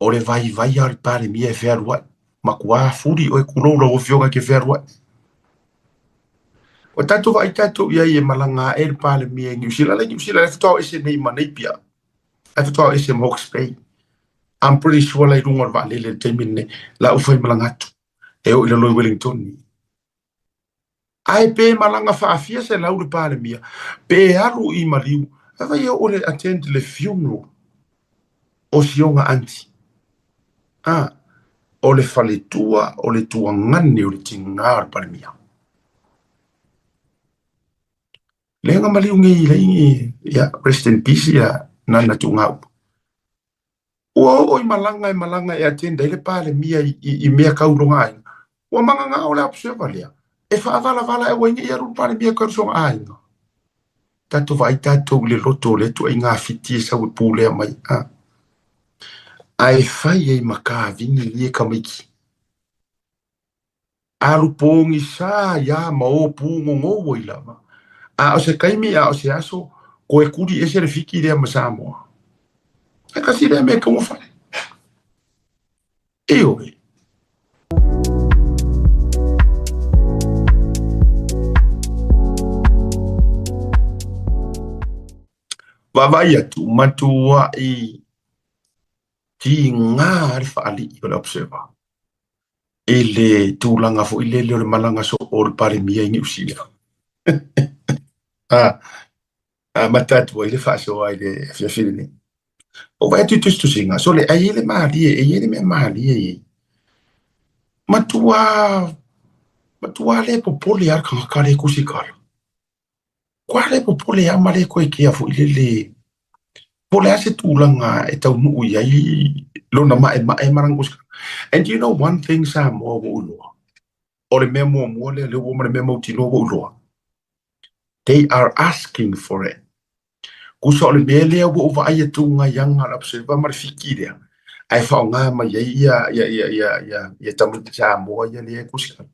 O le vaivai a o le Palemia e fealuai. Matua fuli oe kulou lau afioga e te fealuai. Ua tatou vaai tatou i ai e malaga ae le Palemia i Niu Sila. La i Niu Sila, e faatoa o ese nei ma Napier. Ae faatoa o ese ma Hawke's Bay. I'm pretty sure la i luga o le vaalele i le taimi lenei. La ua faimalaga atu. E oo i lalo i Wellington. Ae pe malaga faafia selau le Palemia, pe alu i maliu, ae vai e oo le attend le funeral o si ona aunty. A, o le faletua, o le tuagane o le tiga o le Palemia. Lea na maliu nei i lai, ia, rest in peace ia Nana Tuugaaupu. Ua oo i malaga e malaga e attend ai le Palemia i mea kau lona aiga. Ua magagao le observer lea e faavalavala e aua ne i alu le Palemia e kau sona aiga. Tatou vaai tatou i le loto o lea ituaiga fiti e sau e pulea mai. A. Ae fai ai ma kavini ia tamaiti. Alu pogisa ia ma o pūgogou ai lava. A o se taimi, a o se aso, koe kuli ese le fiki lea ma Samoa. E kasi lea mea e taumafai. Ioe. Vaavaai atu, matuai tiga le faalii o le Observer i le tulaga foi lele o le malaga soo o le Palemia i Niu Sila. Amata atu ai le faasoa i le afiafi lenei. Ua vaai atu i tusitusiga, sole, ai e le malie, e i ai le mea malie i ai. Matua, matua le popole lava le tagata lea e tusitala. Kua le popole lava ma le toe kea foi lele po o le a se tulaga e taunuu i ai lona maemae ma lana tusitala. And you know one thing Samoa ua ou iloa, o le mea muamua lea lea ua oo ma le mea mautinoa ua ou iloa, they are asking for it. Tusa o le mea lea ua ou vaai atu i aga a le Observer ma le Fiki lea, ae faaaoga mai ai ia tamaiti Samoa ia lea e tusitala.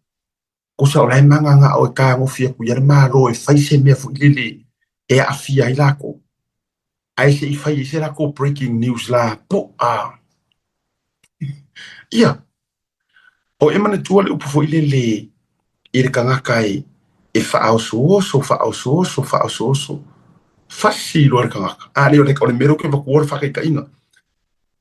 Tusa o la e magagao e tagofi atu i ai le Malo e fai se mea foi lele e aafia ai latou. Ae se i fai ai se latou breaking news lapoa. Ia, o e manatua le upu foi lele i le tagata e faaosooso, faaosooso, faaosooso, fasi loa le tagata. A lea o le mea lea ou te avatua o le faataitaiga.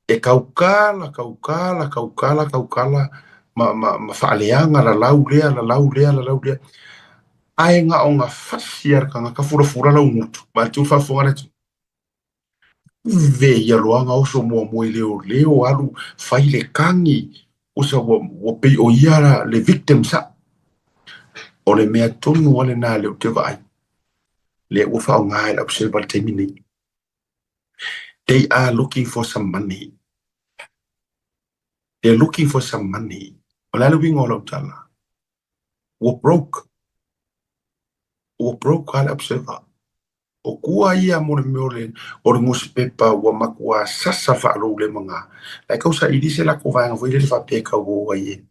E tautala, tautala, tautala, tautala ma, ma, ma faaleaga lalau lea, lalau lea, lalau lea. Ae na ona fasi lava le tagata fulafula lau gutu. Vaeatu le faafofoga a le atunuu. Ve ia loa na oso muamua i leoleo alu fai le kagi usa ua, ua pei o ia le victim sa. O le mea tonu lava lena lea ou te vaai. Lea ua faaaoga e le Observer i le taimi nei. They are looking for some money. They're looking for some money. O le a le uiga o lau tala? Ua broke. Ua broke lava le Observer. O tua ia mo le mea o le, o le nusipepa ua matua sasa faaloulemaga. La e tau saili se latou vaega foi lele faapea e tau o ai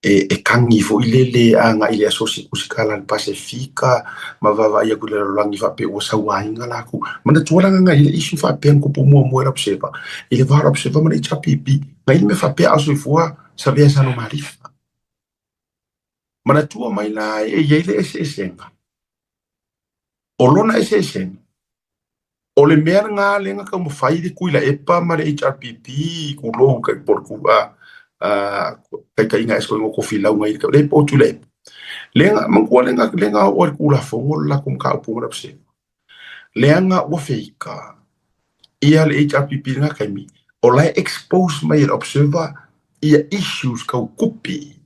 e e kagi foi lele agai i le asosi tusitala a le Pasefika ma vaavaai atu i le lalolagi faapea ua sauaina latou. Manatua la na i le issue faapea na tupu muamua i le Observer, i le va o le Observer ma le HRPP, na i le mea faapea a o soifua Savea Sanomalifa. Manatua mai la e i ai le eseesega. O lona eseesega, o le mea lena lea na taumafai le Tuilaepa ma le HRPP tulou po o le taitaiga ese foi Tofilau na i le po o Tuilaepa. Lea na, manatua lea na, lea na oo ai le Tulafono le latou mataupu ma le Observer. Leaga ua feika ia le HRPP i lena taimi, o la e expose mai e le Observer ia issues tau tupe.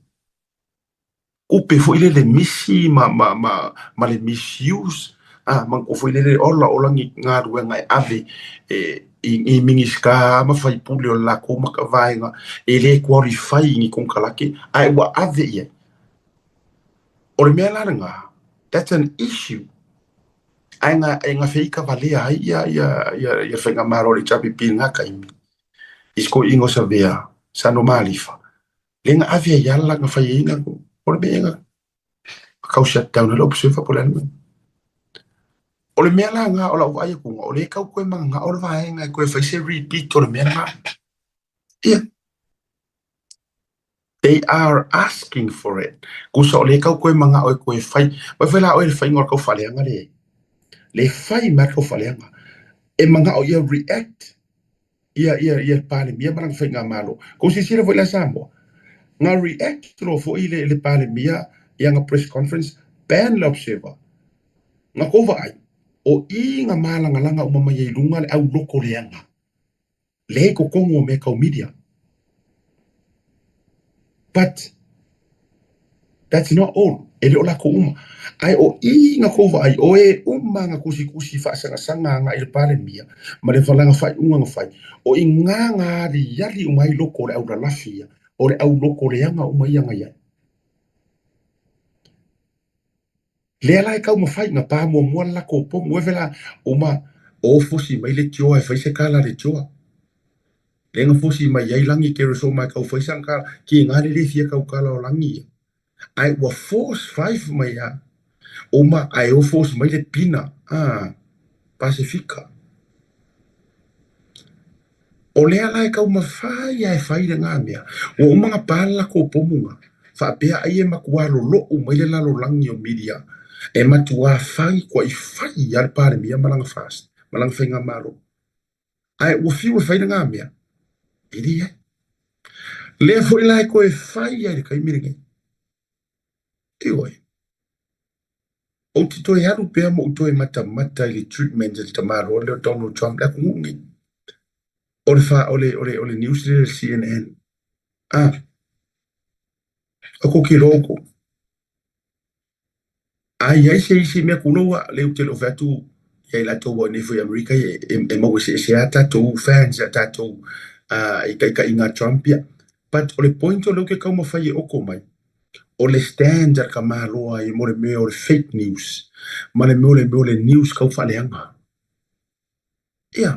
Tupe foi lele misi ma, ma, ma, ma le misuse, a, manatua foi lele ola ola ni galuega e ave e, i, i Minisita ma faipule o le latou vaega e le qualify i ni konekarate ae ua ave i ai. O le mea la lena, that's an issue. Ae na, e na feika valea ai ia, ia, ia, ia faigamalo a le HRPP i lena taimi. I se toeaina o Savea, Sanomalifa, lea na ave ai lava na fai ai na, o le mea na tau shut down ai le Observer po o le a le mea. O le mea la lena o lau vaai atu, o lea e tau toe mananao le vaega e toe fai se repeat o le mea lena. Ia. They are asking for it. Kusa o le kau koe manga'o e koe fai. Vai fai la oe le faiga o le kau faaleaga le. Le fai mai le kau faaleaga. E manga'o ia react ia ia ia le Palemia ma lana faigamalo. Kou silasila foi la Samoa, na react loa foi le le Palemia i ana press conference, ban le Observer. Na kou vaai, o i na malagalaga uma mai ai i luga le au loko leaga. Lea i totonu o mea tau media. But that's not all. E le o lakou uma. Ae o i na kou vaai, o e uma na tusitusi faasagasaga agai i le Palemia ma le lana faaiuga na fai, o i na na aliali uma ai loko o le au lalafi ia, o le au loko leaga uma ia na i ai. Lea la e taumafai na pa muamua le latou pomu eve la uma o fosi mai le tioa e fai se kala a le tioa. Lea na fosi mai ai Lagi Keresoma e tau fai sana kala, ki na le le fia tau kala o Lagi ia. Ae ua force five mai a uma ae o force mai le pina a Pasefika. O lea la e taumafai lava e fai lena mea, ua uma ona pa le latou pomu na, faapea ai e matuā lolo'u mai le lalolagi o media, e matuā fai koa'i fai lava le Palemia ma lana FAST, ma lana faigamalo. Ae ua fiu e fai lena mea, e leai. Lea foi la e toe fai lava i le taimi lenei. Ioe. Ou te toe alu pea ma ou toe matamata i le treatment a le tamaloa lea o Donald Trump, le atunuu lenei. O le fa, o le, o le, o le news lea le CNN. Ah, o ko ke loko. A i ai se isi mea kulou a, lea ou te le o fai atu ia i latou ua i inei foi i Amerika e, e, e maua eseese lava tatou fans ia tatou i taitaiga a Trump ia. But o le point o lea ou te taumafai e oko mai, o le stand a le tamaloa ai mo le mea o le fake news ma le mea o le mea o le news tau faaleaga. Ia,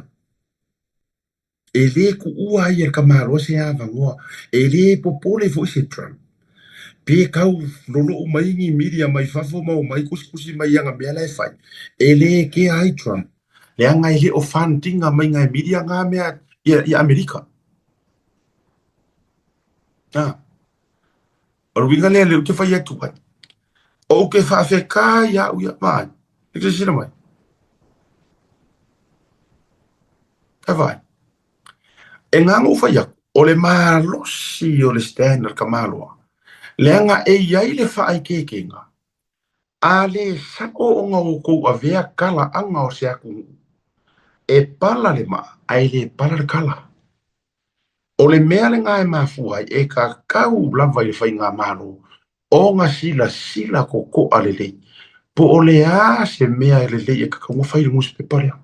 e le tuua ai e le tamaloa se avanoa, e le popole foi se Trump. Pe tau lolo'u mai ni media mai fafo ma omai tusitusi mai i ana mea la e fai, e le kea ai Trump. Leaga e le o fund ina mai e media na mea ia Amerika. Ah. O le uiga lea lea ou te fai atu ai. Ou te faafetai ia au ia vaai. E te silasila mai. E vaai. E na ona ou fai atu, o le malosi o le stand a le tamaloa, leaga e i ai le faaeteetega, a le sa'o ona outou avea talaaga o se atunuu, e pala le maa ae le pala le tala. O le mea lena e mafua ai e tatau lava i le faigamalo ona silasila totoa lelei po o le a se mea e lelei e tatau ona fai i le nusipepa lea.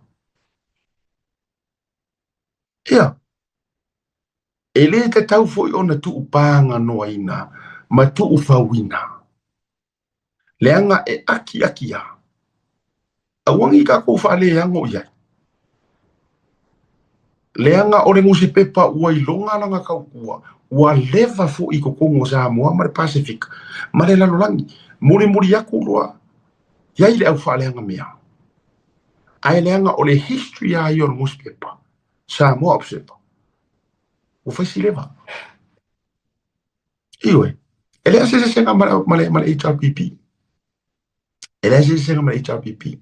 Ia, e le tatau foi ona tuupaganoaina ma tuufauina. Leaga e akiaki lava, aua ne i tatou faaleano i ai. Leaga o le nusipepa ua iloga lana tautua, ua leva foi i totonu o Samoa ma le Pasefika ma le lalolagi. Mulimuli atu loa i ai le au faaleaga mea. Ae leaga o le history lava ia o le nusipepa, Samoa Observer, ua fai si leva. Ioe, e leai se eseesega ma le, ma le, ma le HRPP. E leai se eseesega ma le HRPP.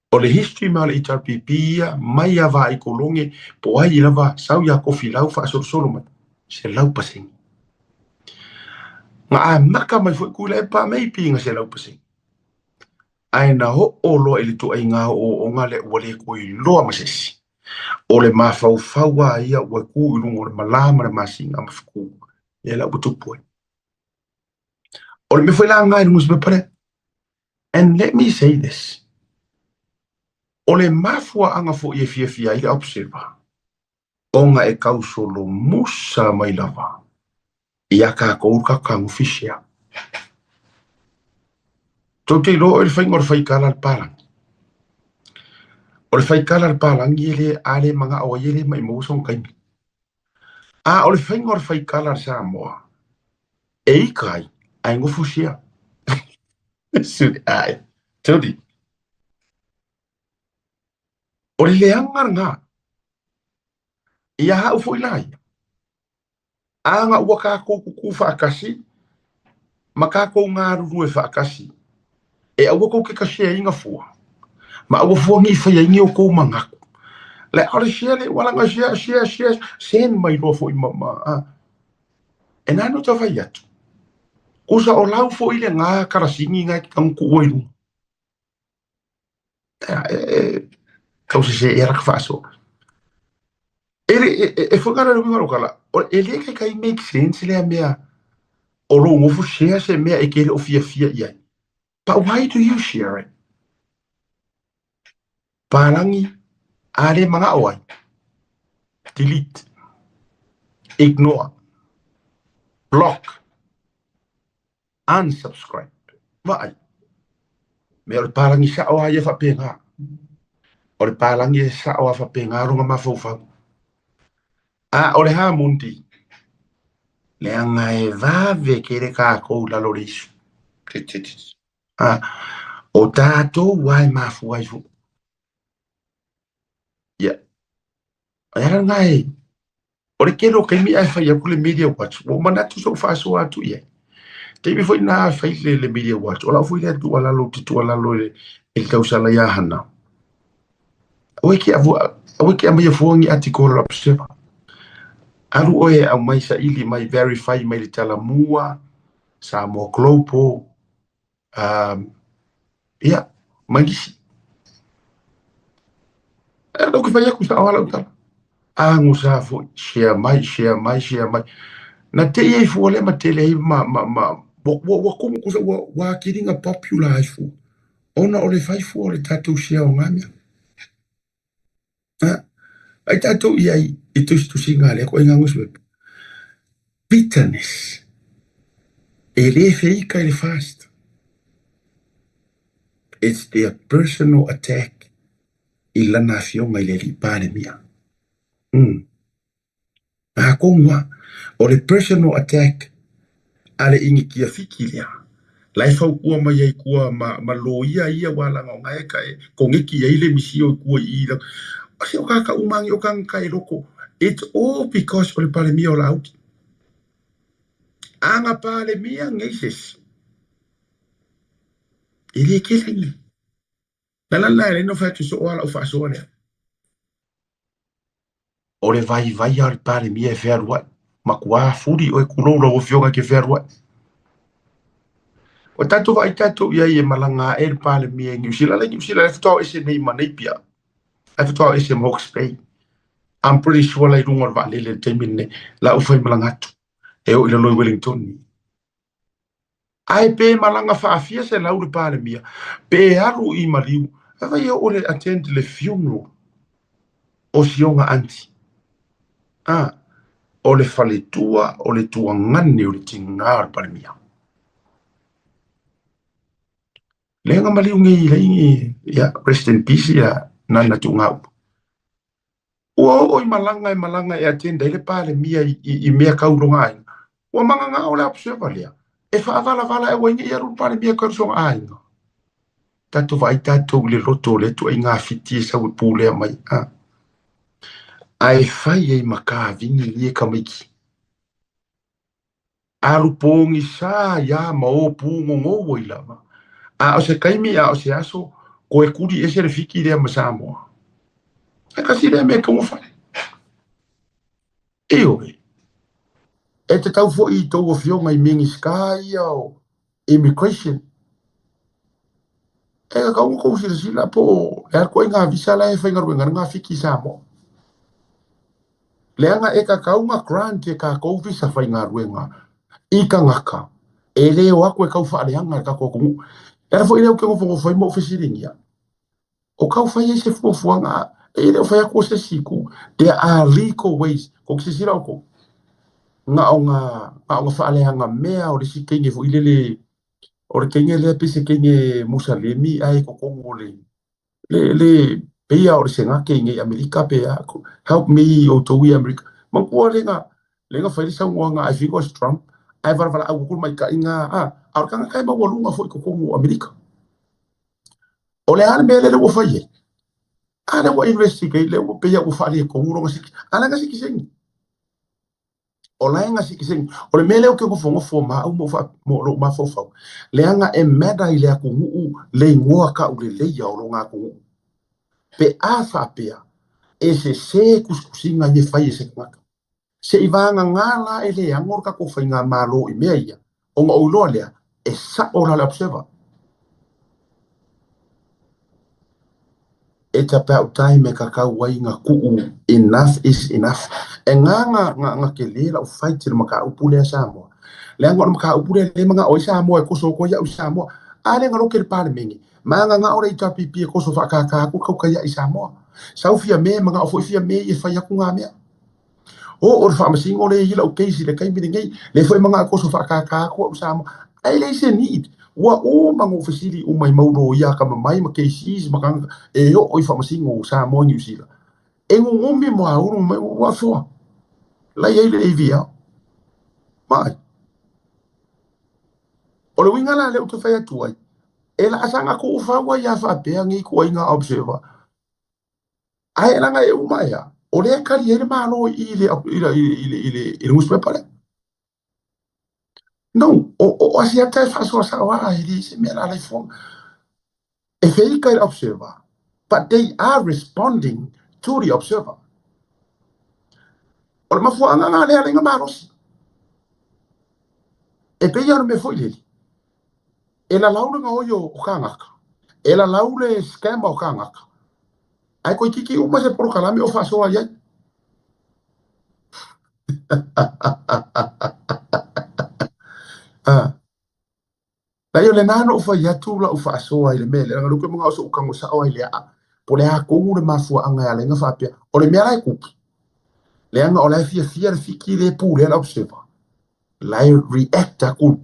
O le history ma le HRPP ia, mai lava i Kologe, po o ai lava, sau ia Kofilau faasolosolo mai, 100%. Na amata mai foi Tuilaepa maybe na 100%. Ae na oo loa i le ituaiga ooooga lea ua le toe iloa ma se isi. O le mafaufau lava ia ua tu i luga o le malā ma le masina ma fetu, lea la ua tupu ai. O le mea foi la lena i le nusipepa lea. And let me say this, o le mafuaaga foi e fiafia ai le Observer, ona e tausolomusa mai lava iā tatou le tatou tagofi sea. Tou te iloa oe le faiga o le faikala a le palagi. O le faikala a le palagi e le, a le manao ai e le maimau sona taimi. A o le faiga o le faikala a le Samoa, e ika ai, ae nofo sea. Suli ai. Tuli. O le leaga lena. Ia au foi la ia, a ga ua kākou kukū faatasi ma kākou galulue faatasi, e aua kou te ka share ina fua, ma aua fua ni i faia ai ni o kou manatu. Le ʻaʻole share le ualaga share, share, share, send mai loa foi ma, ma, a. E nā no ta fai atu. Kusa o lau foi le ngā karasini ngā ki tagu kuua i lunga. Ea, e, e, kau se se e ara ka whaasoa. E, e, e, e whakara le winga kala, e le kai kai make sense lea mea o lou ngofu share se mea e kere o fia fia i ai. But why do you share it? Pālangi, a le manga'o ai. Delete. Ignore. Block. Unsubscribe. Vaai. Mea o le pālangi sa'o a ia faapena. O le pālangi e sa'o a faapena lona mafaufau. A o le hamundi, leaga e vave tele kākou i lalo o le isu. A o tatou a e mafua ai foi. Ia, o le ala lena e O le tele o taimi ae fai atu le media watch, ua ou manatu sa ou faasoa atu i ai. Taimi foi lena e fai le, le media watch, o lau foi lea tuualalo ou te tuualalo i le, i le tausala ia Hana. Aua e te avua, aua e te aumaia fua ni atikola o le Observer. Alu oe e aumai saili mai, verify mai le Talamua, Samoa Global, ia, ma nisi. E lau ke fai atu sa'o a lau tala. Agosa foi, share mai, share mai, share mai. Na te i ai fua lea ma tele ai ma, ma, ma, ua, ua, ua komo kusa ua, ua akili nga popular ai fua. Ona o le fai fua o le tatou share o ngā mea. Ai tatou i ai i tusitusiga a le ituaiga nusipepa. Bitterness, e le feika i le fast. It's their personal attack i lana afioga i le alii Palemia. Umm. Atonu lava, o le personal attack a le Initia Fiti lea, la e fautua mai ai i tua ma, ma loia ia ua laga o na e ka e koneki ai le misio i tua i i se o kāka uma agi o kāgata e loko. It's all because o le Palemia o Laauli. A na Palemia nei se isi, e le kele ni. La la la e le no fai atu soo a lau faasoa lea. O le vaivai a o le Palemia e fealuai. Matua fuli oe kulou lau afioga e ke fealuai. O tatou vaai tatou i ai e malaga ae le Palemia i Niu Sila. La Niu Sila e faatoa o ese nei ma Napier. Ai faatoa o ese ma Hawke's Bay. I'm pretty sure la i luga o le vaalele i le taimi lenei. La ua fai malaga atu. E oo i lalo i Wellington. Ae pe malaga faafia 100 le Palemia, pe alu i maliu, e fai e oo le attend le funeral o sioga aunty. A, o le faletua, o le tuagane o le tiga o le Palemia. Lea na maliu nei i lai, ia, rest in peace ia Nana Tuugaaupu. Ua oo i malaga e malaga e attend ai le Palemia i, i, i mea kau lona aiga. Ua magagao le observer lea. E faavalavala e ua ina ia alu le Palemia e kau sona aiga. Tatou vaai tatou i le loto o lea ituaiga fiti e sau e pulea mai. A. Ae fai ai ma kavini ia tamaiti. Alu pogisa ia ma o pūgogou ai lava. A o se taimi, a o se aso, koe kuli ese le fiki lea ma Samoa. E kasi lea mea e taumafai. Ioe. E tatau foi i tou afioga i Minisita ia o Immigration, e tatau ona tou silasila po o le a le ituaiga visa la e faigaluega ai le gafiti i Samoa. Leaga e tatau ona grant e tatou visa faigaluega i tagata e le o atu e tau faaleaga i le tatou atunuu. O le ala foi lea ou te nofonofo ai ma ou fesiligia, o tau fai ai se fuafuaga e le o fai atu o se isi itu. There are legal ways. Kou te silasila outou, na o na, na o na faaleaga mea o le isi teine foi lele, o le teine lea pei se teine Musalemi ae i totonu o le le, le pei lava o le Senate i nei Amerika pe a, help me outou i Amerika. Manatua le na, le na fai le saunoaga I think it was Trump, ae valavala'au atu le maita'i na, a, a o le tagata e maualuga foi i totonu o Amerika. O le a le mea lea ua fai ai? A lea ua investigate lea ua pei lava ua faaletonu lona siki. A la e gasitiseni. O la e gasitiseni. O le mea lea ou te nofonofo ma au ma ou lou mafaufau, leaga e matter i le atunuu le igoa tauleleia o lona atunuu. Pe a faapea e sese tusitusiga ia e fai e se tagata. Seivagana la e le ano le tatou faigamalo i mea ia, ona ou iloa lea, e sa'o la le Observer. It's about time e tatau ai na tuu enough is enough. E gā na tele la'u fight i le mataupu lea Samoa. Leaga o le mataupu lea lea e mana'o ai Samoa e toso atu ai a'u i Samoa. A lea na loke i le Palemene, ma gaga'o le HRPP e toso fa'akākā atu le tautai a'i i Samoa. Sau Fiamē, mana'o foi Fiamē ia e fai atu ngā mea. Oo le faamasino lea i lau case i le taimi lenei, lea foi manao e toso faakākā atu au i Samoa. Ae leai se need. Ua uma ona ou fesili uma i mau loia akamamai ma cases ma tagata e oo i faamasino o Samoa i Niu Sila. E nunumi moaulu mai ua afoa. La i ai le AVL. Mai. O le uiga la lea ou te fai atu ai, e laasaga tuufau ai a faapea nei ituaiga observer. Ae leaga e uma ea, o lea e tali ai le Malo i le, i le, i le, i le, i le newspaper lea. No, o, o Asiata e faasoa sao lava, e leai se mea la laifoga. E feika i le observer, but they are responding to the observer. O le mafuaaga lena lea alaiga malosi. E pei lava o le mea foi lele, e lalau le gaoi o kānaka, e lalau le scammer o kānaka, ae toeitiiti uma se polokalame o faasoa i ai. Ah. Leai o lena na ou fai atu lau faasoa i le mea lea, leaga o lea ou te manao se i ou tago sao ai i le aa, po o le a tonu le mafuaaga e ala ai ona faapea. O le mea la e tupu, leaga o la e fiafia le Fiti lea e pulea le Observer, la e react atu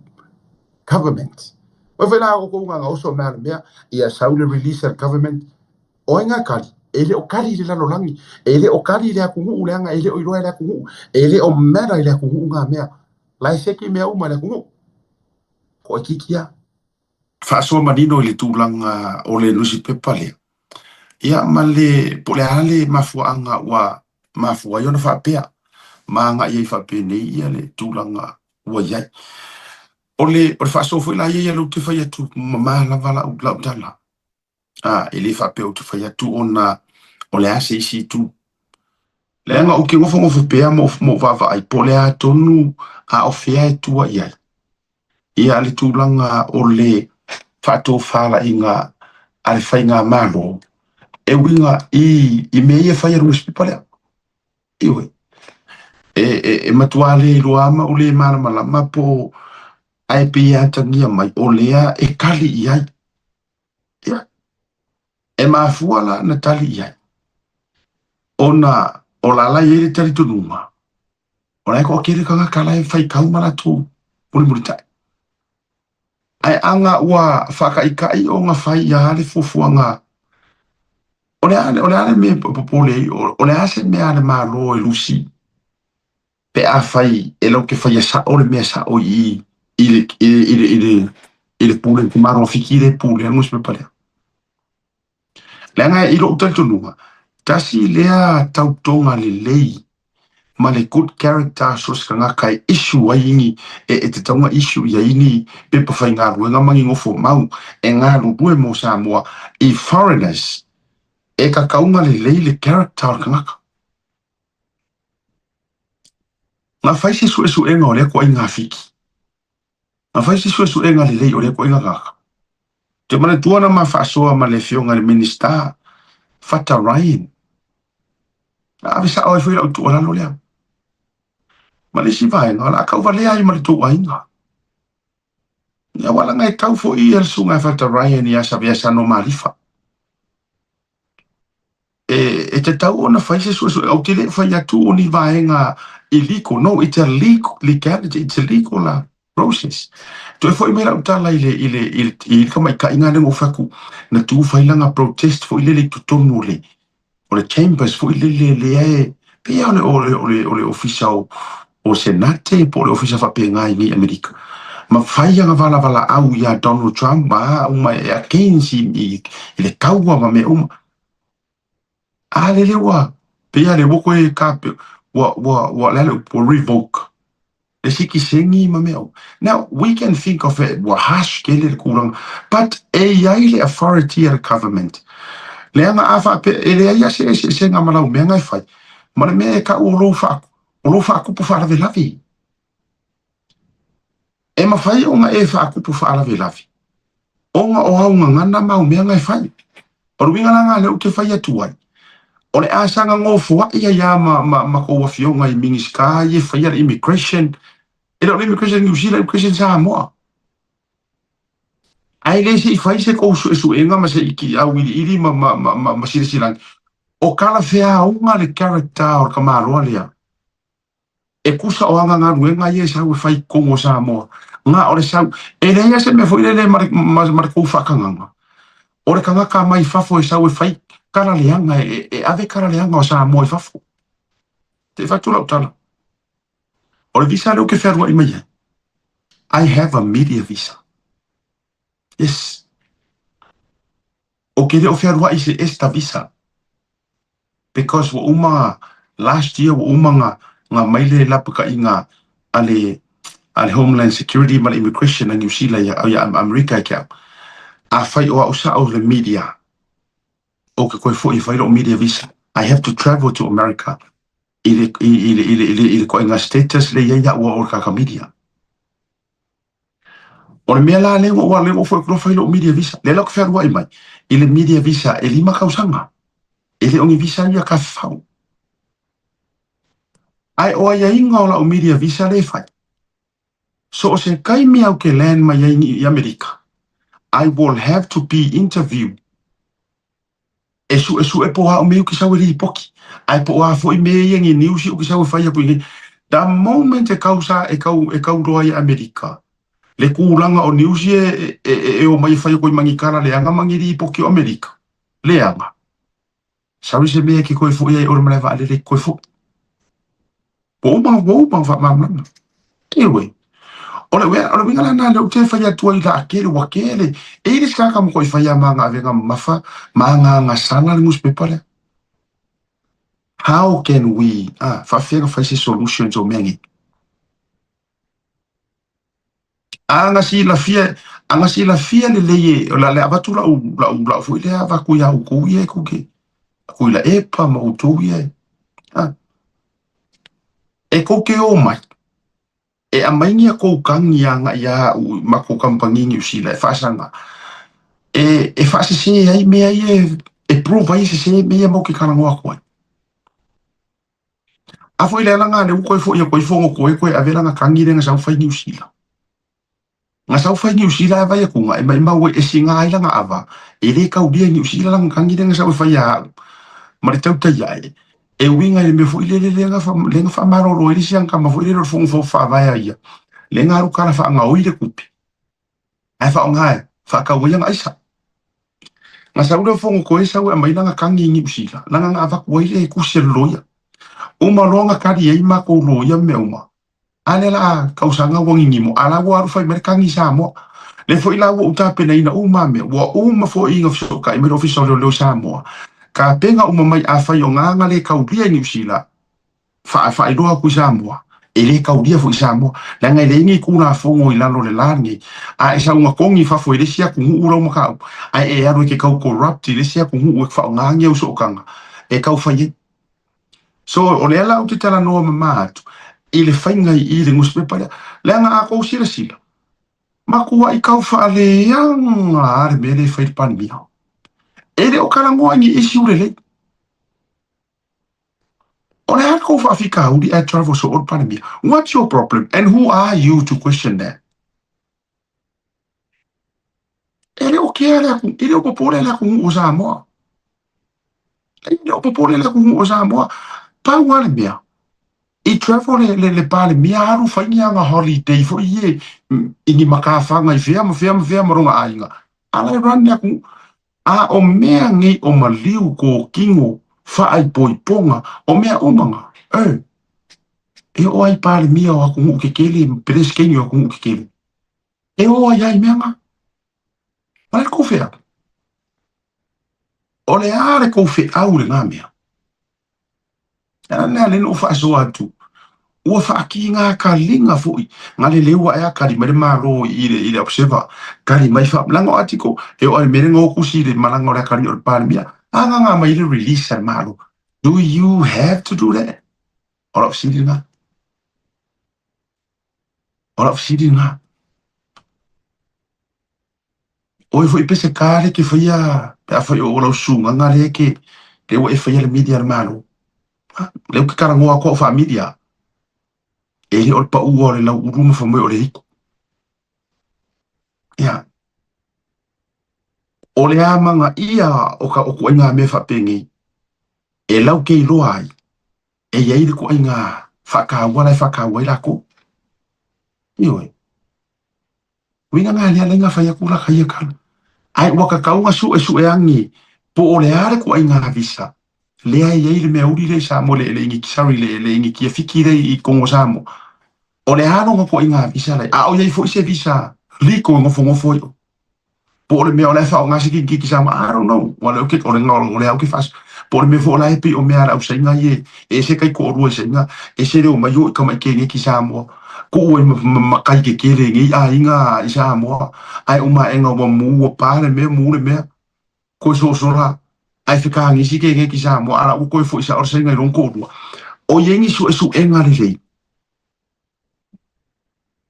government. Oi foi la outou ga gaoso mea le mea, ia sau le release a le government, o ai ga tali? E le o tali i le lalolagi, e le o tali i le atunuu leaga e le o iloa e le atunuu, e le o matter i le atunuu ga mea. La e seki mea uma i le atunuu. Toaitiiti lava. Faasoa manino i le tulaga o le nusipepa lea, ia ma le, po o le a le mafuaaga ua mafua ai ona faapea ma agai ai faapenei ia le tulaga ua i ai. O le, o le faasoa foi la ia ia lea ou te fai atu, mamā lava lau, lau tala. A, e le faapea ou te fai atu ona o le a se isi itu. Leaga ou te nofonofo pea ma ou vaavaai po o le a tonu a o fea e tua i ai. Ia le tulaga o le faatofalaiga a le faigamalo e uiga i, i mea ia e fai e le nusipepa lea. Ioe. E, e, e matua le iloa ma ou le malamalama po o ae pei e atagia mai o lea e tali i ai. Ia, e mafua la na tali i ai ona o la la i ai le talitonuga o la e toatele tagata la e faitau ma latou mulimulitai. Ae aga ua faataitai ona fai ia le fuafuaga o le a, o le a le mea e popole ai, o le a se mea a le Malo e lusi pe afai e latou te faia sao le mea sao i i le i le i le i le i le pule te Malo Fiti le pule a le nusipepa lea. Leaga i lou talitonuga, tasi lea tautoga lelei ma le good character so o se tagata e issue ai ni e, e tatau ona issue i ai ni pepa faigaluega ma ni nofo mau e galulue mo Samoa i foreigners, e tatau ona lelei le character o le tagata. Na fai se suesuega o lea ituaiga Fiti. Na fai se suesuega lelei o lea ituaiga tagata. Ou te manatua na ma faasoa ma le afioga i le Minisita Fata Ryan. Na ave sao ai foi lau tuualalo lea. Ma le isi vaega, o le a tauvalea ai ma le tou aiga. Ia aua leaga e tau foi ia le susuga ia Fata Ryan ia Savea Sano Malifa. E, e tatau ona fai se suesuega. Ou te le fai atu o ni vaega illegal. No, it's a legal, legality, it's a legal process. Toe foi mai lau tala i le, i le, i le, i le tamaitaiga lea na ou fai atu, na tu fai lana protest foi lele i totonu o le, o le chambers foi lele lea e, pei lava o le, o le, o le ofisa o, o Senate po o le ofisa faapena i nei Amerika. Ma fai ana valavalaau ia Donald Trump ma a uma e against i, i, i le taua ma mea uma. A lele ua pei a le ua koe ka ua ua ua le ua revoke le sikiseni ma mea. Now we can think of it ua harsh tele le tulaga, but e i ai le authority a le government. Leaga a faapea e leai lava se eseesega ma lau mea na e fai ma le mea e tau o lou faa o lou faatupu faalavelave. E mafai ona e faatupu faalavelave ona o au gagana ma au mea na e fai. O le uiga la lena lea ou te fai atu ai, o le a saga nofoai ai lava ma, ma, ma tou afioga i Minisita ia e faia le immigration, e le o le immigration Niu Sila, immigration Samoa. Ae le se i fai se tou suesuega ma se i auiliili ma, ma, ma, ma, ma silasila ane. O talafeauga le character o le tamaloa lea. E tusa o ana galuega ia e sau e fai i totonu o Samoa, na o le sau, e leai lava se mea foi lele ma le, ma, ma le tou faatagaga. O le tagata mai fafo e sau e fai tala leaga, e, e ave tala leaga o Samoa i fafo. Se i fai atu lau tala. O le visa lea ou te fealuai mai ai, I have a media visa. Yes. Ou te le o fealuai i se ESTA visa. Because ua uma last year ua uma na na mai le lapataiga a le a le Homeland Security ma le Immigration a Niu Sila ia ia Amerika ia te au. Afai o au sao le media, ou te toe foi e fai lou media visa. I have to travel to America i le i le i le i le i le ituaiga status lea e i ai au o le tagata media. O le mea la lea ua lea ua foi atu loa fai lou media visa. Lea la ou te fealuai mai i le media visa e 5 tausaga. E le o ni visa ia tafafao. Ae o aiaiga o lau media visa lea e fai, so o se taimi au ke land mai ai i Amerika, I will have to be interviewed e suesue po o a mea ou te sau e lipoti, ae po o a foi mea ia ni news ou te sau e fai atu i inei. The moment e kau sa e kau e kau loa i Amerika, le tulaga o news ia e e e omai e fai atu ai ma ni tala leaga ma ni lipoti o Amerika, leaga. Sau i se mea e ke koe foi ai o le malae vaalele e ke koe foi. Ua uma, ua uma ona faamalamalama. Anyway, o le o le uiga la lena lea ou te fai atu ai la tele, ua tele. E i ai le isi tagata matuai fai lava ma ana avega mamafa ma ana agasala le nusipepa lea. How can we, ah, faapefea ona fai se solutions o mea nei? Ana silafia, ana silafia lelei e, o le a avatu lau, lau, lau foi lea avatu iā outou ia e tou te, Tuilaepa ma outou ia e, ah, e tou te omai, e aumai ni a tou tagi agai ia au i matou kamupani i Niu Sila e faasaga, e, e faasese ai mea ia e, e prove ai e sese mea ia matou te talanoa atu ai. A foi le alaga lea ua toe foi atu ai Fonotoe toe ave lana tagi lea na sau fai Niu Sila. Na sau fai Niu Sila e vai atu e maimau ai e siga ai lana ava e le taulia i Niu Sila lana tagi lea na sau e fai ia au ma le tautai ae e uiga i le mea foi lele lea na lea na faamalolo ai le isi ana tama foi lele o le fono faavae a ia lea na alu tala faagaoi le tupe ae faaaoga e faatau ai ana aisa. Na sau lea o Fonotoe sau e aumai lana tagi i Niu Sila lana na avatu ai le tusi a le loia. Uma loa na tali ai matou loia ma mea uma, a lea la a tausaga ua gigimo, a la ua alu fai mai le tagi i Samoa. Lea foi la ua ou tapenaina uma a mea, ua uma foi ona fesootai mai le Ofisa o Leoleo i Samoa, tapena uma mai afai o na na le taulia i Niu Sila, faailoa atu i Samoa, e le taulia foi i Samoa, leaga e leai ni Tulafono i lalo o le la lenei. A e sau na togi i fafo i le isi atunuu lau mataupu, ae e alu e te tau corrupt i le isi atunuu e faaaoga ni au sootaga e tau fai ai. So, o lea la ou te talanoa mama atu i le faiga i i le nusipepa lea, leaga a tou silasila, matuai tau faaleaga lava le mea lea e fai le Palemia. E le o talanoa i ni issue lelei. O le a le tou faafitauli ae travel soo le Palemia? What's your problem and who are you to question that? E le o kea le atu, e le o popole le atunuu o Samoa. E le o popole le atunuu o Samoa. Pau lava le mea, i travel le, le, le Palemia alu fai ni ana holiday foi ie i ni matafaga i fea ma fea ma fea ma lona aiga. A la e run le atunuu. A o mea nei o maliu, kōkino, faaipoipoga, o mea uma na, e, e oo ai Palemia o atunuu kekele, Peresetene o atunuu kekele, e oo ai lava i mea na. O le a le kou feau? O le a le kou feau i lena mea? Le ala lea lea na ou faasoa atu, ua faakiga kaliga foi nga le leu ae a kali mai le Malo i le i le observer kali mai fa leaga o article e oo i le mea lea na o kusi i le malaga o le akalii o le Palemia a gaga mai le release a le Malo. Do you have to do that? O lau fesili lena. O lau fesili lena. Oe foi pe se ka le ke faia pe afai o lau sugaga lea ke lea ua e faia le media a le Malo. Lea ou te talanoa atu au faa-media. E le o le paua o le lauulu ma fai mai o le hiku. Ia. O le amanaia o ka o ituaiga mea faapenei, e lau ke iloa ai, e i ai le ituaiga faataua la e faataua ai latou. Ioe. Uiga na lea laina fai atu la kai tala. Ae ua tatau ona suesue ane po o le a le ituaiga visa lea e i ai le mea uli lea i Samoa le le sorry le le initia Fiti lea i totonu o Samoa. O le a lona ituaiga visa la a o i ai foi se visa legal e nofonofo ai oe. Po o le mea o la e faaaoga se kinikiti Samoa, I don't know. Ua lea ou te, o le, o lea ou te faas, po o le mea foi o la e pei o mea a le au Saina ia e ese taitoalua i Saina, ese le omai o i tamai keneti Samoa, kuu ai ma, ma, ma kai kekele i nei aiga i Samoa, ae uma aena ua mu ua pa le mea, mu le mea, koe sosola, ae fekagisi keneti Samoa, a la ua toe foi sao le Saina i lona toalua. O i ai ni suesuega lelei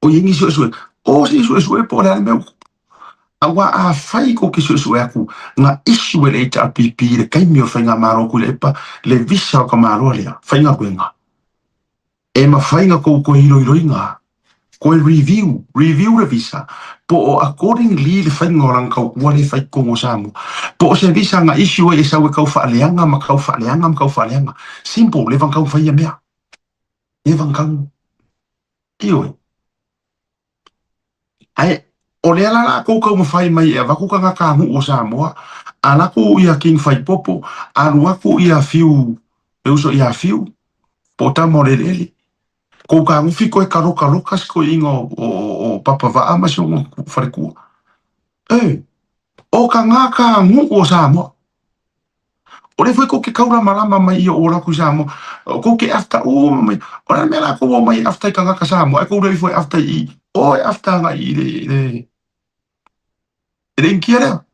O i ai ni suesuega? O se i suesue po o le a le mea ua tupu. Aua afai kou te suesue atu na issue e le HRPP i le taimi o le faigamalo Tuilaepa le visa o ka Malo lea faigaluega, e mafai na kou toe iloiloina, toe review, review le visa po o accordingly le faiga o lana tautua lea e fai i totonu o Samoa. Po o se visa na issue ai e sau e tau faaleaga ma tau faaleaga ma tau faaleaga. Simple, leva na tau fai ia mea. Leva na tau. Ioe. Ae o lea la lakou taumafai mai e avatu tagata nuu o Samoa, alu atu ia King Faipopo, alu atu ia Fiu, le uso ia Fiu, po o tama o le eleele. Kou kagufi koe kalokaloka si toeaina o, o, o Papa Vaa ma si ona faletua. E, o tagata nuu o Samoa. O lea foi kou te kaulamalama mai ia o latou i Samoa, kou te afta uma mai. O le a le mea lakou o mai e afta i tagata Samoa, ae kou le ifo e afta i i. O e afta agai i le, i le, i le Initia lea.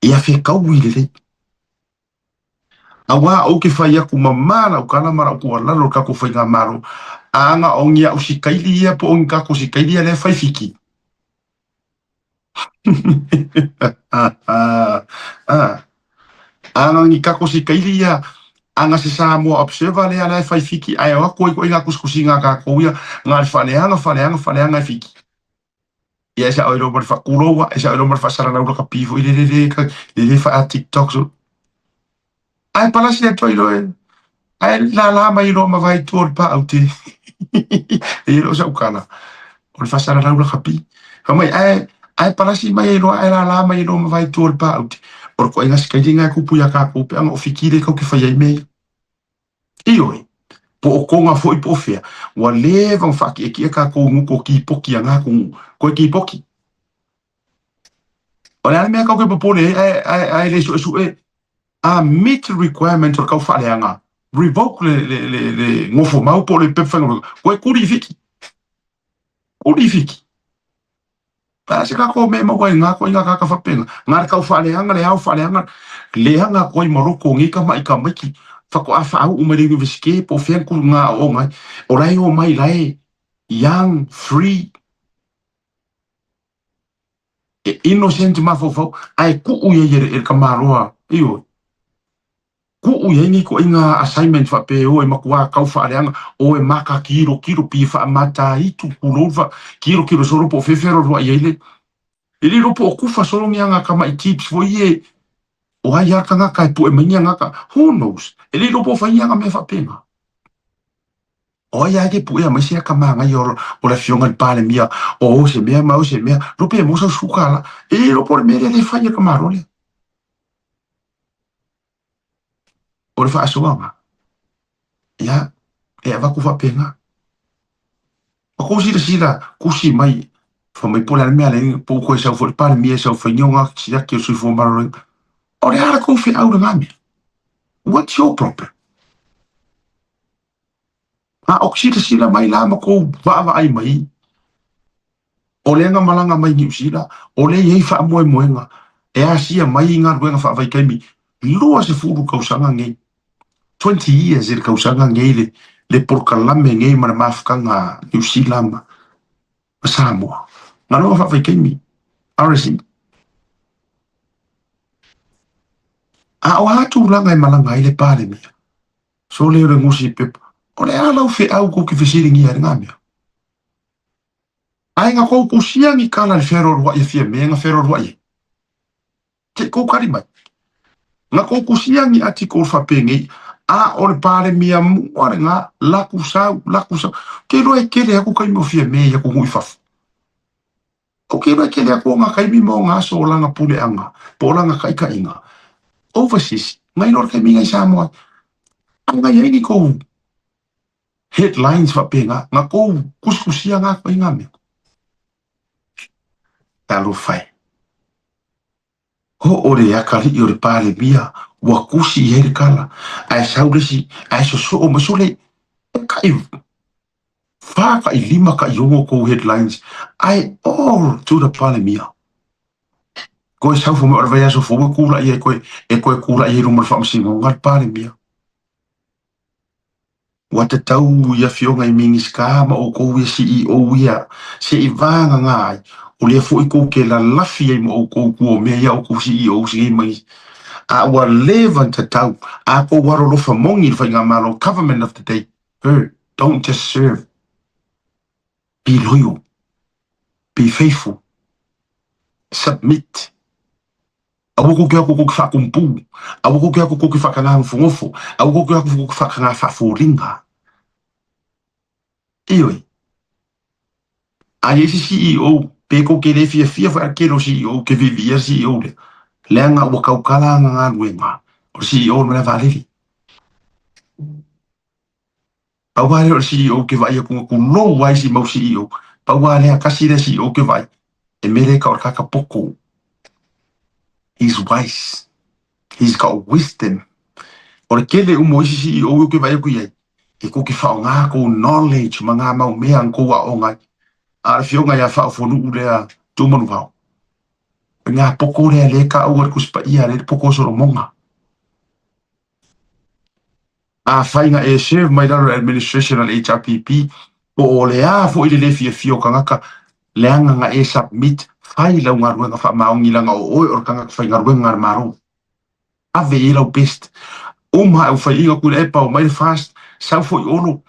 Ia fekaui lelei. Aua ou te fai atu mamā lau tala ma lau tuualalo i le tatou faigamalo, a na o ni au sikaili ia po o ni tatou sikaili ia lea e fai Fiti. A na o ni tatou sikaili ia, a na se Samoa Observer lea la e fai Fiti ae o atu ai koe i ngā tusitusiga a tatou ia, na o le faaleaga, faaleaga, faaleaga e Fiti. Ia e sao ai loa ma le faakuloua, e sao ai loa ma le faasalalau lakapi foi lele le le le faa TikTok so. Ae palasi atu ai loa e ae lala mai loa ma vai tua o le paau te. E le o sau tala, o le faasalalau lakapi. Fai mai ae ae palasi mai ai loa ae lala mai ai loa ma vai tua o le paau te. O le ituaiga sikaili lena e tupu ia tatou pe ana o Fiti lea tatou te fai ai mea ia. Ioe, po o Koga foi po o fea, ua leva ona faakiekie tatou i gutu o kipoki a na atunuu. Koe kipoki. O le a le mea tatou te popole ai ae, ae, ae le suesue a meet requirement o le taufaaleaga, revoke le, le, le, le nofomau po o le pepa faigaluega, koe kuli i Fiti. Kuli i Fiti. A se tatou mea e maua ai ngā koinga kaka whapenga, ngā le kau whaaleanga, le ao whaaleanga, leanga koi ma loko o ngei tama'i tamaiti, whakoa whaau mai le universite po o fea ku ngā aoaoga ai, o la e o mai la e young, free, e innocent mafaufau, ae kuu ia i e le tamaloa, ioe. Kuu i ai nei ituaiga assignment faapea e o e matua kau faaleaga, o e maka kilokilo pi faamataitu pulou fa kilokilo solo po o fea fea loa i ai le E le iloa po o kufa solo ni aga tama'i tips foi ie o ai a tagata e pue mai ni agata, who knows? E le iloa po o fai ni aga mea faapena. O ai a ke puea mai se aka māngai o, o le afioga i le Palemia o o se mea ma o se mea, lo pe mo sau suka la. E le iloa po o le mea lea le fai e ka Malo lea. O le faasoaga, ia, e avatu faapena. O kou silasila kusi mai, fai mai po o le a le mea lea, po ua toe sau foi le Palemia e sau fai ni ona siaki o le soifua maloloina. O le a la kou feau i lena mea? What's your problem? A o silasila mai la ma kou vaavaai mai, o lea na malaga mai Niu Sila, o lea e i ai faamoemoega e asia mai i galuega faavaitaimi 20 tausaga nei, 20 years i le tausaga nei le, le polokalame nei ma le mafutaga a Niu Sila ma, ma Samoa. Galuega faavaitaimi, RSE. A o a tulaga e malaga ai le Palemia? Sole o le nusipepa. O le a lau feau kou te fesiligia ai lena mea? Ae na kou kusia ni kala i le fealoaloai e Fiame na fealoaloai ai? Se i kou kali mai. Na kou kusia ni article faapenei, a o le Palemia mua lena, laku sau, laku sau. Ou te iloa e tele atu taimi o Fiame i atunuu i fafo. Ou te iloa e tele atu ona taimi ma ona aso o lana puleaga po o lana taitaiga overseas nai lo le taimi na i Samoa ai. A na i ai ni kou headlines faapena, na kou kusikusia na atu ai na mea. Talofa e. Hoʻo le akalii o le Palemia ua kusi i ai le kala, ae sau le isi ae sosoo mai sole e kai fa kai lima kai ono kou headlines ae all to the Palemia. Koe sau fo mai o le vaiaso fou e kulaʻi ai koe e koe kulaʻi ai luma o le faamasinoga le Palemia. Ua tatau i afioga i Minisita ma outou ia CEO ia se i vagana ai, o lea foi kou te lalafi ai ma outou tua o mea ia outou CEOs nei mai a ua leva ona tatau a kou alolofa moni i le faigamalo government of the day her don't just serve be loyal be faithful submit Aua kou ke ako kou ke whaakumpū, aua kou ke ako kou ke whakangāngofongofo, aua kou ke ako kou ke whakangāwhaaforinga. Ioe. A i ai se CEO, pe kou ke le fiafia foi a le tele o CEO ke viiviia le CEO lea, leaga ua taukala ana galuega o le CEO o le malae vaalele. Pau lava lea o le CEO ke vaai atu na tulou ai isi mau CEO. Pau lava lea, tasi lea CEO ke vaai, e mele ka o le kaka poko. He's wise. He's got wisdom. O le tele uma o isi CEO ou ke vaai atu i ai, e kou ke faaaoga kou knowledge ma ngā mau mea na kou aoga ai. A o le afioga ia Faaofonuu lea Tuumanuvao, o ngā poko lea lea e taua i le Tusi Paia lea le poko o Solomoga. Afai na e serve mai lalo i le administration a le HRPP, po o le a foi le le fiafia o tagata, leaga na e submit, fai lau galuega faamaoni leaga o oe o le tagata faigaluega a le Malo. Ave i ai lau best. Uma ae ua fai ina Tuilaepa omai le fast, sau foi Olo,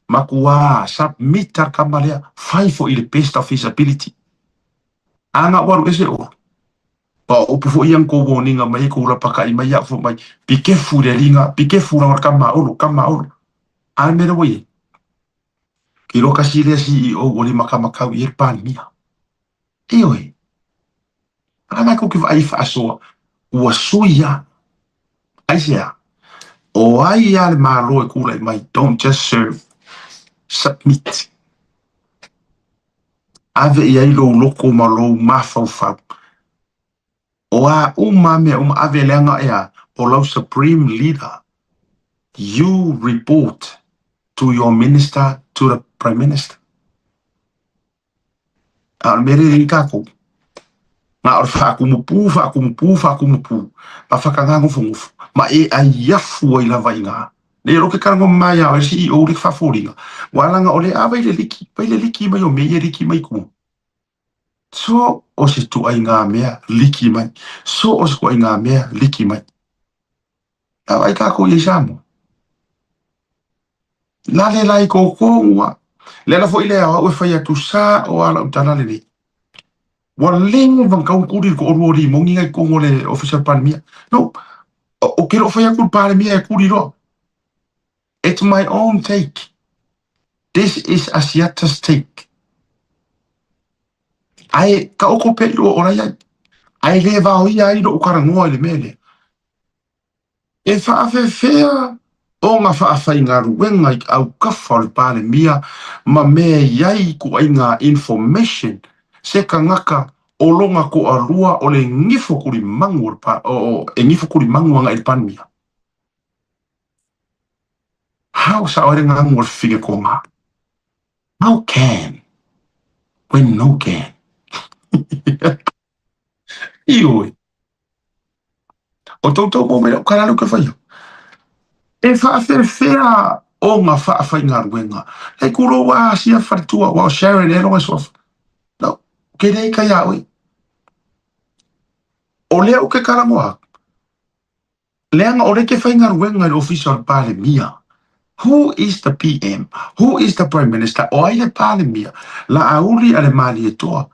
matua submit a le tama lea, fai foi i le best of his ability. A na ua alu ese Olo, Aua o upu foi ia na kou warning mai ai kou lapakaʻi mai iaʻu foi mai, pikefu i le alii pikefu leaga o le kama a Olo, kama a Olo. A le mea lea ua i ai? Ke iloa kasi lea CEO ua limakamakau i ai le Palemia. Ioe. A na kou ke vaai i faasoa, ua sui lava. Aisea? O ai lava le Malo e kulaʻi mai, don't just serve, submit. Ave i ai lou loko ma lou mafaufau. O a uma mea uma, ave leaga ea o lau supreme leader. You report to your minister, to the prime minister. A o le mea lea e i ai tatou, na o le faatumupū, faatumupū, faatumupū, ma whakangāngofongofo, ma e aiafu ai lava i ngā. Nei o ke talanoa mama iā oe le CEO le faafoliga, ua laga o le a vai le liki, vai le liki mai o mea ia liki mai tua. So o se tuaiga mea liki mai, so o se tuaiga mea liki mai. A vai kākou i ai Samoa. Lale la i kōkō Le ala foi lea o au e fai atu sa o a lau tala lenei. Ua leva ona tau kuli le toalua o Limoni na i totonu o le Ofisa o le Palemia. No, ou te le o fai atu le Palemia e kuli loa. It's my own take. This is Asiata's take. Ae taoto pea i lua o la i ai. Ae le vaoia ai lou talanoa i le mea lea. E faafefea ona faafaigaluega i autafa o le Palemia ma mea e i ai ituaiga information se tagata o lona toalua o le gifo tulimanu o le e gifo tulimanu agai i le Palemia? How sao ai le gagu o le fifine toga? How can when no can? Ioe. O toutou mo mai lau kala leu ke whaia. E whaafefea o nga whaawhaigaluega. Lei kuro wa sia wharitua wa o Sharon e ronga soafa. No, ke rei kai a oi. O lea o ke karangoa. Leaga o lea ke faigaluega i le Ofisa o le Palemia. Who is the PM? Who is the Prime Minister? O ai le Palemia? Laauli a le Malietoa.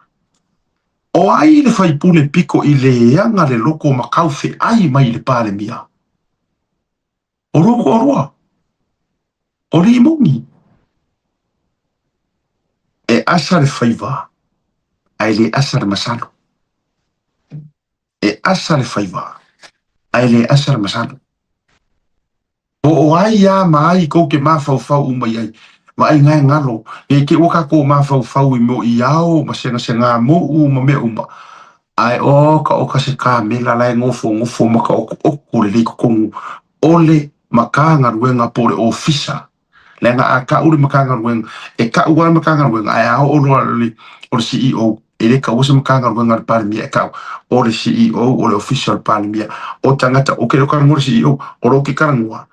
O ai le faipule piko i leaga le loko ma kaufeai mai i le Palemia? O lua toalua? O Limoni? E asa le faiva, ae le asa le masalo. E asa le faiva, ae le asa le masalo. Po o ai a ma ai kou ke mafaufau uma i ai, vaai ngae ngalo, nei te ua kakou mafaufau i mo i ao ma segasega moʻu ma mea uma, ae oka oka se kamela la e gofogofo ma ka okuoku lelei totonu o le Matagaluega po o le Ofisa. Leaga a kau le Matagaluega, e kau lava le Matagaluega, ae a oo loa o le CEO, e le kaua se Matagaluega a le Palemia e kau, o le CEO o le Ofisa o le Palemia. O tagata, o ke talanoa le CEO, o lo ke talanoa,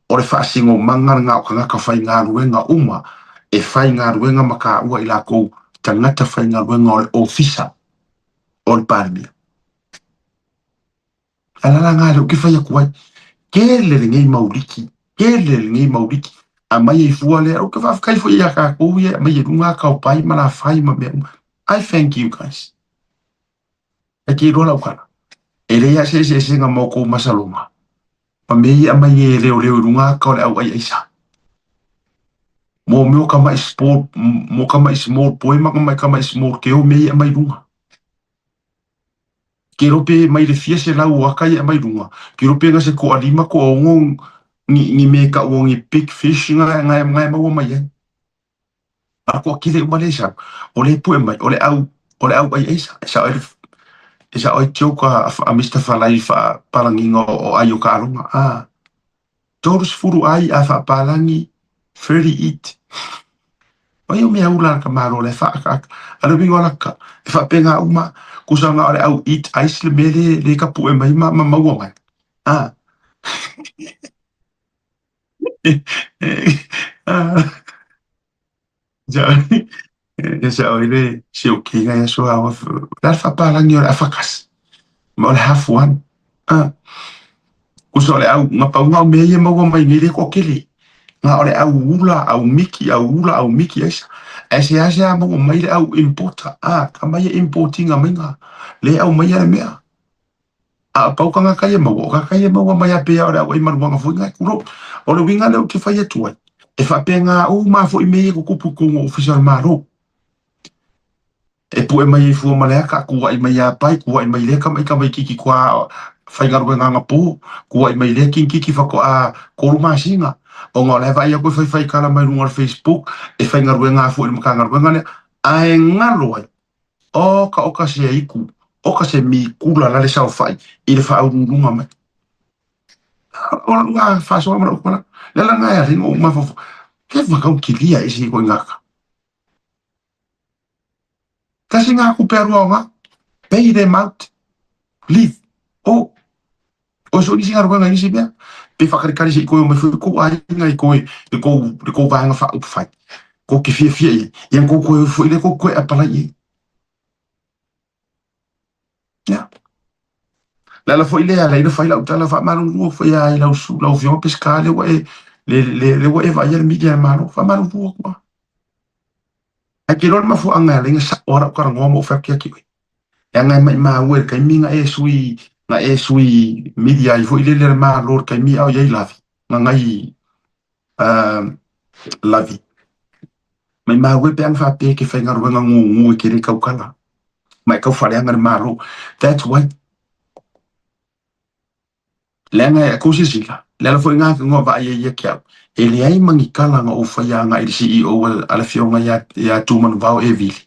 o le faasinomaga lena o tagata faigaluega uma e faigaluega ma taua i lakou tagata faigaluega o le Ofisa o le Palemia. Alalaga lea ou te fai atu ai, tele lenei mau liki, tele lenei mau liki, aumai ai fua lea, ou te faafetai foi ia tatou ia e aumai i luga taopai ma lafai ma mea uma. I thank you guys. Ae te iloa lau tala, e leai lava se eseesega ma outou masaloga, ma mea ia e aumai e leoleo i luga ata o le au aiaisa. Mo mea o ka maʻi small, mo ka maʻi small boy ma ka maʻi small girl mea ia e aumai i luga. Ke rope mai le fia selau o aka ia mai lunga. Ke rope nga se toalima toaono ni ni me kau o ni big fish nga nga nga maua mai ai. A toatele uma le sau. O le pue mai o le au o le au ai ai sa sa ai e sa ai joke a, a Mr. Falai faapalangiga o ai o kaaloga. Ah. 30 ai a faapalangi 30 eat. Mai o mea ula ka malo le whaakaaka. A le wingo laka. E whaapenga uma. Kusa nga o le au eat ice le mele le ka pue mai ma ma maua mai. Ah. Ah. Sa oi le si o ki ngai aso a la whapalangi o le afakas. Ma o le half one. Ah. Kusa o le au, nga pau ngā o mea ia maua mai nei le toatele. Nga o le au ula, au miki, au ula, au miki aisa. Ae se ase a maua mai le au importer. Ah, ka mai e importinga mai nga. Le au mai a le mea. A pau ka nga kai e maua, o ka kai e maua mai a pea o le au ai maluanga foi ngai kuro. O le uiga lea ou te fai atu ai, e faapena uma foi mea ia tutupu i totonu o Ofisa o le Malo. E pue mai ai fua ma le aka, kuaʻi mai iā Pai, kuaʻi mai lea kamaʻi kamaititi kua faigaluega agapō, kuaʻi mai lea kintiti faatoa tolu masina, ona o la e vaai atu e faifai tala mai luga o le Facebook, e faigaluega lava foi i le Matagaluega lea, ae galo ai, oka oka se aiku, oka se mikula la le saofai i le faauluuluga mai. O lau lava faasoa ma lau tala, le ala lena e ala ai ona ou mafaufau, he whakaukilia e se koe ngaka. Tasi ngā kupe arua o ngā, pay them out, leave, oh, o so nisi galuega i nisi mea, pe whakarikari se i koe o mai foi kou aiga i koe, le kou, le kou vaega whaaupufai, kou ke fiafia i ai, ia kou koe foi le kou koe apalai i ai. Ia. Le ala foi lea, ala ina fai lau tala faamalulu foi ia i lau su, lau afioga Peseta lea ua e, le, le, le ua e vaaia le media a le Malo, faamalulu atu lava. Ae ke iloa le mafuaaga e ala ai ona sao lava lau talanoa ma ou fai atu ia te oe. Leaga e maimau e le taimi na e sui, na e sui media ai foi lele a le Malo i le taimi a o i ai Lavi, na nai Lavi. Maimau e pe ana faapea e ke faigaluega gugu e ke le taukala ma e taufaaleaga le Malo. That's why Leaga e kou silasila, le ala foi lena na vaai ai ia ki au, e leai ma ni tala na ou faia agai i le CEO a le afioga ia, ia Tumanuvao e Vili.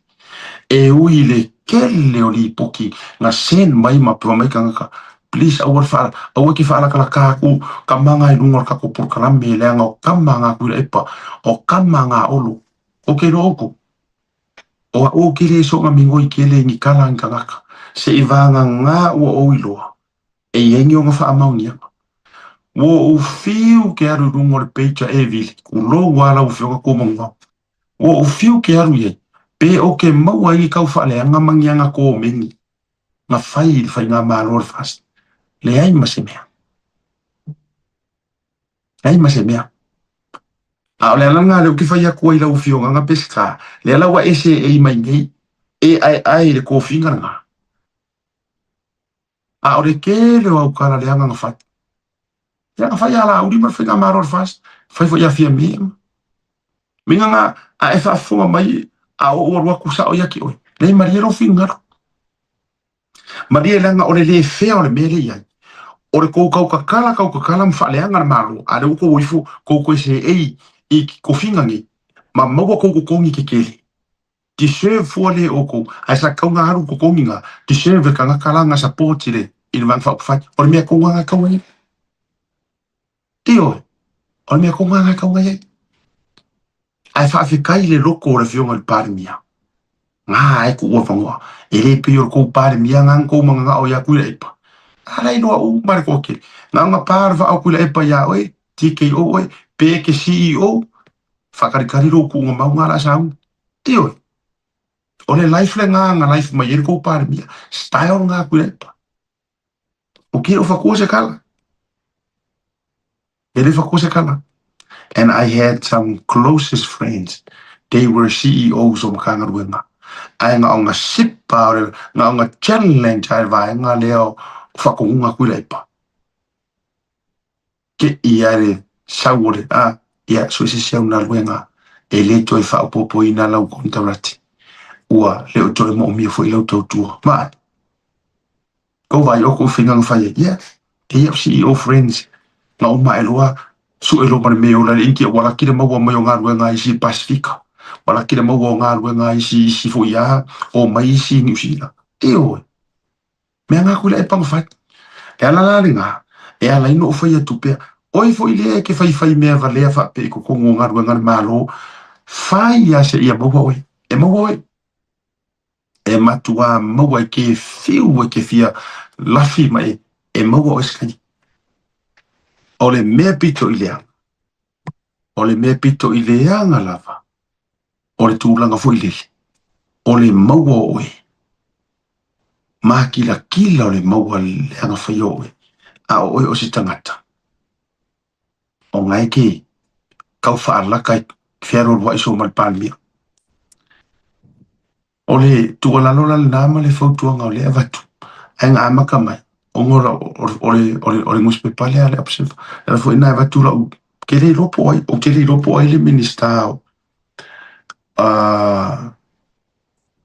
E ui i le tele o lipoti na send mai ma pua mai tagata. Please aua le faa, aua e te faalakalaka atu kamaga i luga o le tatou polokalame leaga o tama na Tuilaepa, o tama na Olo. Ou te iloa outou. O a'u ou te le soona migoi tele i ni tala a ni tagata, seivagana ua ou iloa e i ai ni ona faamaoniaga. Ua ou fiu ke alu i luga o le page a Evili, tulou lava lau Afioga Tumangau. Ua ou fiu ke alu i ai, pe ou te maua ai ni tau faaleaga ma ni aga komeni na fai i le faigamalo a le FAST. Leai ma se mea. Leai ma se mea. A o le ala lena lea ou te fai atu ai i lau Afioga na Peseta, lea la ua e seei mai nei, e aeae i le tofiga lena. A o le tele o au tala leaga na fai. Ia na fai ia Laauli ma le Faigamalo a le FAST, fai foi ia Fiame ma. Mea na a e faafofoga mai a ou alu atu sao ia te oe, leai malie lou finagalo. Malie leaga o le le fea o le mea lea e i ai. O le tou tautatala tautatala ma faaleaga le Malo, a o lea ua tou o ifo tou toe seei i tofiga nei ma maua tou totogi tetele. Deserve fua le outou, ae sa tatau ona alu totogi na deserve le tagata la na support i le i le Vaega Faaupufai. O le mea tonu lava na e tatau ona i ai. Ioe, o le mea tonu lava na e tatau ona i ai. Ae faafetai i le loto o le Afioga i le Palemia, na e tuu avanoa. E le pei o le tou Palemia na na tou mananao ia Tuilaepa. A la e iloa uma le toatele. Na ona pa le vaa o Tuilaepa ia oe, TKO oe, pe e te CEO, faatalitali lou tuuga mau na o le a sauni. Ioe. O le life lena na life mai ai le tou Palemia. Style lena a Tuilaepa. O ke o fatua se kala. E le fatua se kala. And I had some closest friends. They were CEOs o Matagaluega. Ae na ona sipa o le, na ona challenge a e le vaega lea o faatonuga a Tuilaepa. Te i a le sau o le a, ia, so se isi au galuega e le toe faaopoopoina lau konekarate. Ua le o toe moomia foi lau tautua. Vaai. Kou vaai o kou faiga na fai ai. Ia, e i au CEO friends na uma ae loa sue loa ma le mea e ola ai le India ua laki le maua mai o galuega a isi i Pasifika. Ua laki le maua o galuega a isi isi foi a omai isi i Niu Sila. Ioe. Mea nga koe e pagafai. E ala la lena, e ala ai ona ou fai atu pea, Oe foi lea e te faifai mea valea faapea i totonu o galuega a le Malo, fai lava seia maua oe. E maua oe. E matuā maua e ke fiu e te fia lafi ma e, e maua oe se taimi. O le mea pito i leaga, o le mea pito i leaga lava, o le tulaga foi lele, o le maua o oe, mākilakila o le maua leaga faia o oe, a o oe o se tagata, o nga e ke kau faalaka i fealualuai soo ma le Palemia. O le tuualalo la lena ma le fautuaga o lea e avatu, ae na amata mai, ona o le, o le, o le nusipepa lea a le Observer, o le ala foi lena e avatu lau, ou te le iloa po o ai, ou te le iloa po o ai le Minisita o,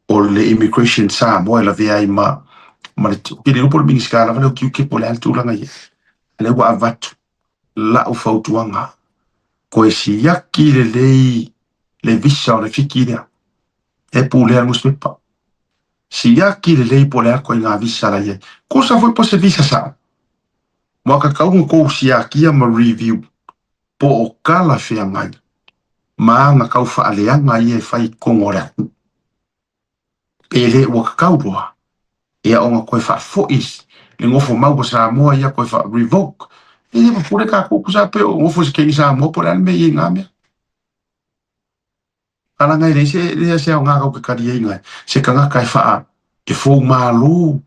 o le Immigration Samoa e lavea ai ma, ma le, ou te le iloa po o le Minisita lava lea o Tiute po o le a le tulaga i ai. A lea ua avatu lau fautuaga, toe siaki lelei le visa o le Fiti lea. E pulea le nusipepa. Siaki lelei po o le a ituaiga visa la i ai. Kosa foi po o se visa sao. Ua tatau ona tou siakia ma review po o talafeagai ma aga tau faaleaga ia e fai i totonu o le atunuu. Pe le ua tatau loa ia ona toe faafoi le nofo mau a Samoa ia toe faa revoke. E le pupule tatou tusa pe o nofo i se taimi Samoa po o le a le mea e i ai i na mea. A laga e leai se, leai se aoga kau ke taliaina se tagata e faa, e foumalo.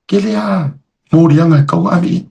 Tele lava moliaga e tatau ona ave i ai.